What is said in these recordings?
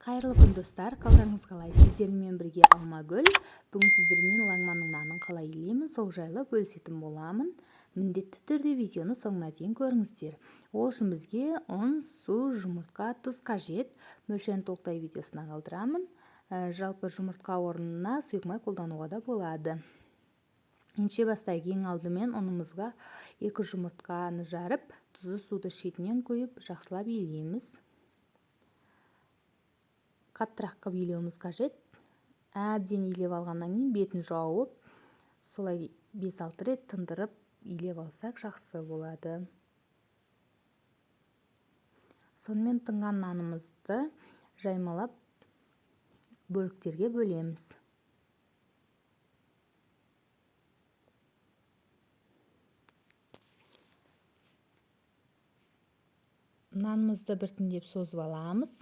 Қайырлы күн, достар! Қалдарыңыз қалай? Сіздермен бірге Алмагүл. Бүгін сіздермен лагманның нанын қалай илеймін, сол жайлы бөлісетін боламын. Міндетті түрде видеоны соңына дейін көріңіздер. Ол үшін бізге ұн, су, жұмыртқа, тұз қажет. Мөлшерін толықтай видеосына қалдырамын. Жалпы жұмыртқа орнына сұйық май қолдануға да болады. Ендеше бастайық. Ең алдымен ұнымызға 2 жұмыртқаны жарып, тұзды суды шетінен құйып, жақсылап илейміз. Қаттырақ қылып илеуіміз қажет. Әбден илеп алғаннан кейін бетін жауып, солай 5-6 рет тындырып илеп алсақ, жақсы болады. Сонымен, тынған нанымызды жаймалап, бөліктерге бөлеміз. Нанымызды біртіндеп созып аламыз.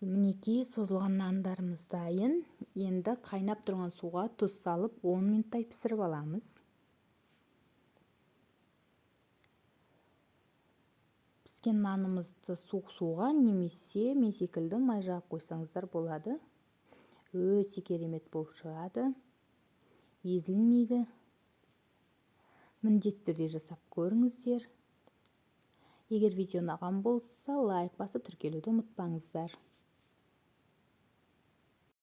Мінекей, созылған нандарымыз дайын. Енді қайнап тұрған суға тұз салып, 10 минуттай пісіріп аламыз. Піскен нанымызды суық суға немесе мен секілді май жағып қойсаңыздар болады. Өте керемет болып шығады, езілмейді. Міндетті түрде жасап көріңіздер. Егер видео ұнаған болса, лайк басып, тіркелуді ұмытпаңыздар.